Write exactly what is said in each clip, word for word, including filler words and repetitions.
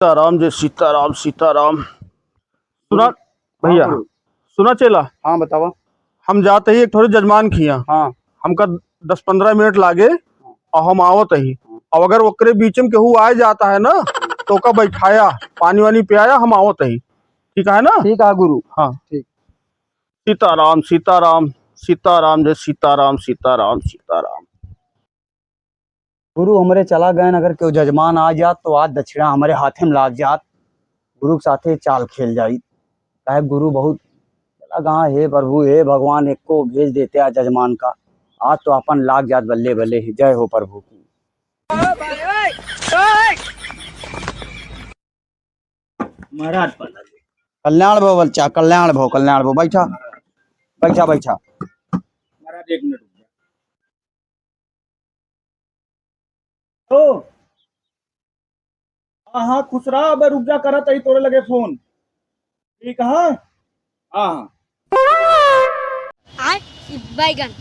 सीताराम, जय सीताराम, सीताराम। सुना भैया, हाँ गुरु। सुना चेला। हाँ, बतावा। हम जात ही एक ठोरे जजमान खिया। हाँ। हमका दस पन्द्रह मिनट लागे और हम आवत ही। अब अगर ओकरे बीच में केहू आ जाता है ना, तो ओका बैठाया, पानी वानी पियाया, हम आवत ही। ठीक है ना? ठीक है गुरु। हाँ। ठीक। सीताराम, सीताराम, सीताराम, जय सीताराम, सीताराम, सीताराम। गुरु हमरे चला गए, अगर केहू जजमान आ जात तो आज दक्षिणा हमरे हाथे में लाग जात, गुरु के साथे चाल खेल जाई। काहे गुरु बहुत चला गए, हे प्रभु, हे भगवान, एको भेज देते आज जजमान का, आज तो अपन लाग जात बल्ले बल्ले ही। जय हो प्रभु की। महाराज प्रणाम। कल्याण भव बच्चा, कल्याण भव, कल्याण भव। बैठा, बैठा, बैठा। महाराज एक मिनट रुक जा। ओ, हाँ, हाँ, खुश रहा, अब रुक जा, करत ही तोरे लगे फोन। ठीक है? हाँ, हाँ। आय, बैगन।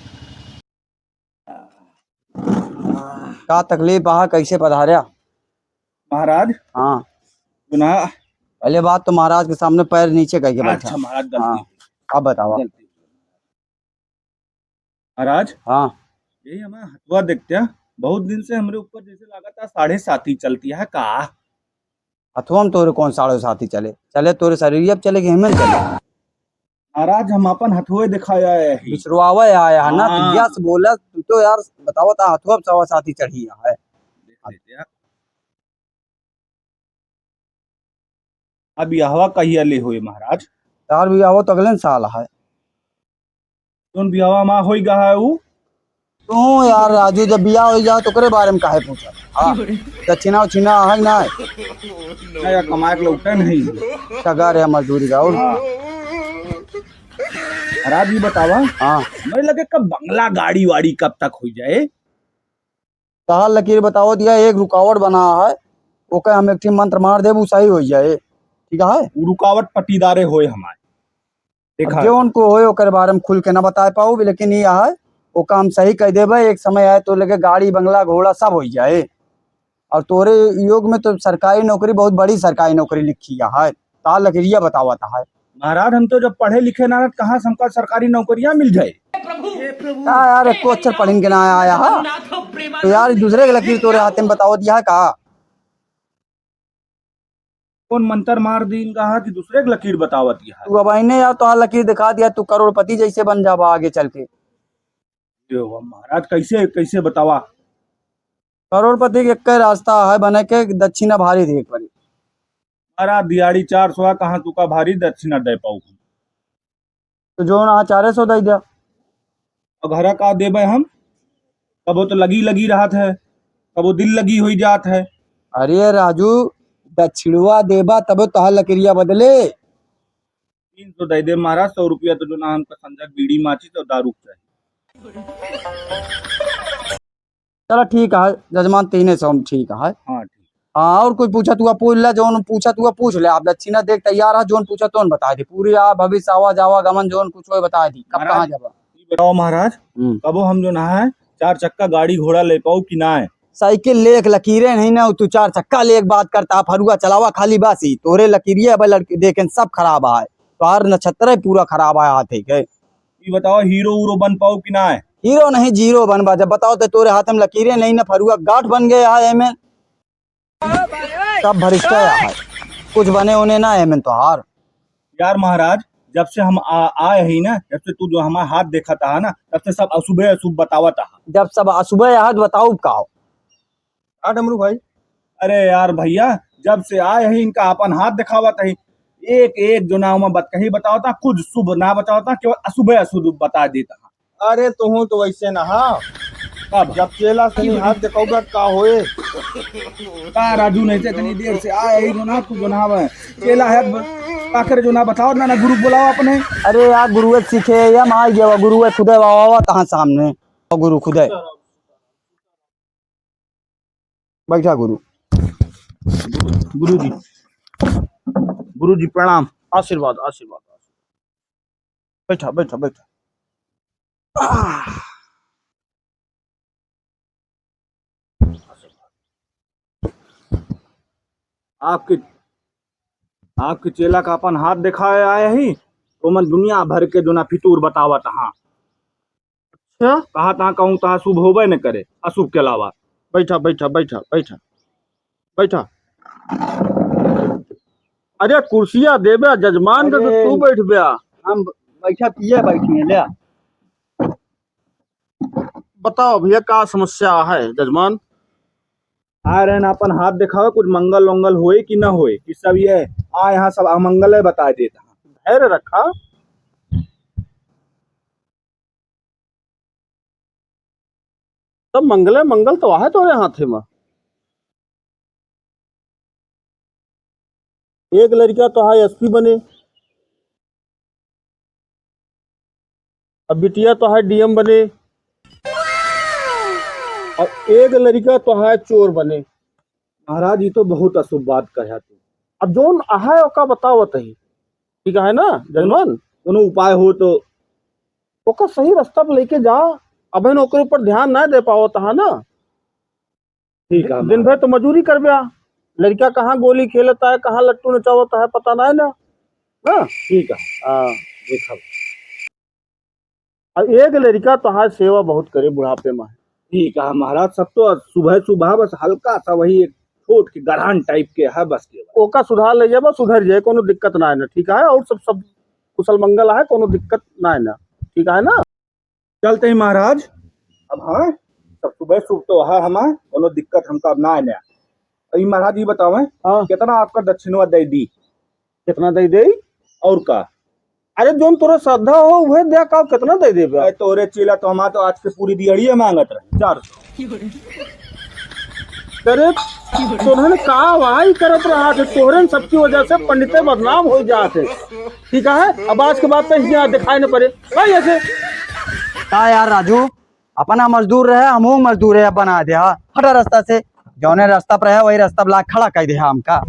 का तकलीफ बा, कैसे पधार्या? महाराज। हाँ। सुना। पहले बात तो महाराज के सामने पैर नीचे करके बैठा। अच्छा, महाराज, गलती हाँ। हो गई। अब बतावा। गलती हो गई। महाराज। हाँ। यही हमारा हथुआ देखते हैं, बहुत दिन से हमरे ऊपर जैसे लागत है साढ़े साती चलती है का? हथुआ में तोरे कौन साढ़े साती चले? चले तोरे शरीर अब चले कि हमें चले? महाराज, हम अपन हथुए दिखाया है ही। बिछुड़वावे आया है ना, हाँ। तू यस बोला, तू तो यार बतावा ता हथुआ पे सवा साथी चढ़ी है। देख लेते हैं। अब बियाहवा कहिया ले होए महाराज? तार बियाहवा तो अगले साल है। कौन बियाहवा मा होई गा है ऊ? तू यार राजू, जब बियाह होई जाए तो ओकरे बारे में काहे पूछा? हाँ, दक्षिणा उछिना है ना? नहीं, कमाए के लौटे नहीं। सगा रे मजदूरी का और। हाँ। राज, ये बतावा, हाँ। मेरे लगे कब बंगला गाड़ी वाड़ी कब तक हो जाए? तहार लकीर बतावत या एक रुकावट बना है, ओके हम एक ठे मंत्र मार देब, उ सही हो जाए, ठीक है? उ रुकावट पट्टीदारे होए हमारे। देखा। अब जौन को होए ओकर बारे में खुल के ना बताए पाऊब, लेकिन ये है, ओका हम सही कह देबे, एक समय आए तो लगे गाड़ी, बंगला, घोड़ा सब हो जाए। और तोरे योग में तो सरकारी नौकरी, बहुत बड़ी सरकारी नौकरी लिखी है, तार लकीरिया बतावत है। महाराज, हम तो जब पढ़े लिखे ना रहत, कहाँ से हमका सरकारी नौकरियाँ मिल जाए? का यार, एको अक्षर पढ़िन के ना आया हा? तो यार, दूसरे के लकीर तोरे हाथे में बतावत या का? कौन मंत्र मार दीन का हा कि दूसरे के लकीर बतावत या? तू अब आईने यार, तोहार लकीर दिखा दिया, तू करोड़पति जैसे बन जाबा आगे चल के। यो महाराज, कैसे, कैसे बतावा? करोड़पति के एक रास्ता है बने के, दक्षिणा भारी देख पड़ी। अरे दिहाड़ी चार सौ, कहाँ तुका भारी दक्षिणा दे पाऊ? तो जौन आ चारे सौ दे दिया। और घरा का देबे हम? कबो तो लगी लगी रहत है, कबो दिल लगी होई जात है। अरे राजू, दक्षिणवा देबा तबे तोहार लकड़िया बदले। तीन सौ दे दे महाराज, सौ रुपया तो जो ना हमका संजक बीड़ी माचिस और दारू चाहिए। चला ठीक है जजमान, तीने सौ में ठीक है। हाँ, ठीक। हाँ, और कोई पूछत हुआ पूछ ले, जौन पूछत हुआ पूछ ले, आप दक्षिणा देख तैयार है, जौन पूछत तौन बता दी, पूरी आ भविष्य आवा जावा गमन जौन कुछ होए बता दी, कब महाराज, कहाँ जाबा। ई बताओ महाराज, हम्म। कबो हम जो ना है चार चक्का गाड़ी घोड़ा ले पाऊ कि ना है? साइकिल ले एक लकीरे नहीं ना, तू चार चक्का ले एक बात करता, फरुआ चलावा खाली बासी, तोरे लकीरिए अब लड़के देखें सब खराब आए, तोहार नक्षत्र पूरा खराब आया हाथे के। ई बताओ, हीरो उरो बन पाऊ कि ना है? हीरो नहीं, जीरो बनबा। जब बताओ तो तोरे हाथ में लकीरें नहीं ना, फरुआ गांठ बन गया है एमे। सब भरिष्ठा है, कुछ बने उन्हें ना है एमे तोहार। यार महाराज, जब से हम आ, आए ही ना, जब से तू जो हमारा हाथ देखा था ना, तब से सब अशुभे अशुभ बतावा था। जब सब अशुभे हाथ बताऊ का हो? का डमरू भाई? अरे यार भैया, जब से आए ही इनका अपन हाथ दिखावत ही, एक एक जो ना ओमा बतकही बतावता, कुछ शुभ ना बतावता, केवल अशुभे अशुभ बता देता। अरे तुहूँ तो वैसे ना हा। अब जब चेला से नहीं हाथ दिखाऊगा का होए? का राजू, नहीं से इतनी देर से आए ही जो ना, तू जो ना हवे चेला है, आखिर जो ना बताओ ना, ना गुरु बुलाओ अपने। अरे यार गुरुए सीखे, या मार गया गुरुए खुदे बाबा तहाँ सामने, और गुरु खुदे। बैठा गुरु। गुरु जी, गुरु जी प्रणाम। आशीर्वाद, आशीर्वाद, आशीर्वाद। बैठा, बैठा, बैठा। आह। आपके, आपके चेला का अपन हाथ देखाए आए ही, तो मन दुनिया भर के जो ना फितूर बतावत हाँ। अच्छा? कहा तहाँ कहूँ तहाँ शुभ होबे न करे, अशुभ के अलावा। बैठा, बैठा, बैठा, बैठा, बैठा। अरे कुर्सिया देबे जजमान के, तो अरे, तू बैठ बे। हम बैठा पिए बैठी हैं, ले। बताओ भैया, का समस्या है जजमान? आ रहे हैं अपन हाथ दिखावे, कुछ मंगल वंगल होए कि ना होए, कि सब ये आ यहाँ सब अमंगल है, बता देता। धैर्य रखा, सब मंगले मंगल तो आहे तोरे हाथे में। एक लड़का तो है एसपी बने, अब बिटिया तो है डीएम बने, और एक लड़का तो है चोर बने। महाराज, ये तो बहुत अशुभ बात कहा तू। अब जौन आहे ओका बतावत ही, ठीक है ना जजमान? कोनो उपाय हो तो। ओका सही रास्ता पर लेके जा। अबहिन ओकरे ऊपर ध्यान ना दे पावत है ना। ठीक है, दिन भर तो मजूरी करबे आ, लड़का कहाँ गोली खेलत है, कहाँ लट्टू नचावत है, पता ना है ना। हाँ? ठीक है। हाँ। देखब। और एक लड़का तोहार सेवा बहुत करे बुढ़ापे में। ठीक है महाराज, सब तो सुबह सुबह बस हल्का सा वही एक छोट के गरहन टाइप के है बस के। ओका सुधार ले जाबा, सुधर जाए, कोनो दिक्कत ना है ना, ठीक है। और सब, सब कुशल मंगल है, कोनो दिक्कत ना है ना, ठीक है ना। चलते ही महाराज, अब हाँ, सब सुबह शुभ तो है हमार, कोनो दिक्कत हमका अब ना है ना। अभी महाराज ये बतावे, हाँ। कितना आपका दक्षिणवा दे दी? कितना दे दे? और का? अरे, जोन तोरे श्रद्धा हो, उहे दे का, कितना दे देबे? अरे, तोरे चेला तो हमार तो आज के पूरी दिहाड़िए मांगत रहे, चार सौ। अरे, तोहन का वही करत रहा थे, तोहरन सबकी वजह से पंडिते बदनाम हो जात है। ठीक है, अब आज के बाद तो यहाँ दिखाई न पड़े भाई ऐसे। का यार राजू, अपना मजदूर रहे, हमहू मजदूर है, बना दे, हाँ, हटा रास्ता से। जौने रास्ता पर है, वही रास्ता ब्लॉक खड़ा कर दे, हाँ, हमका।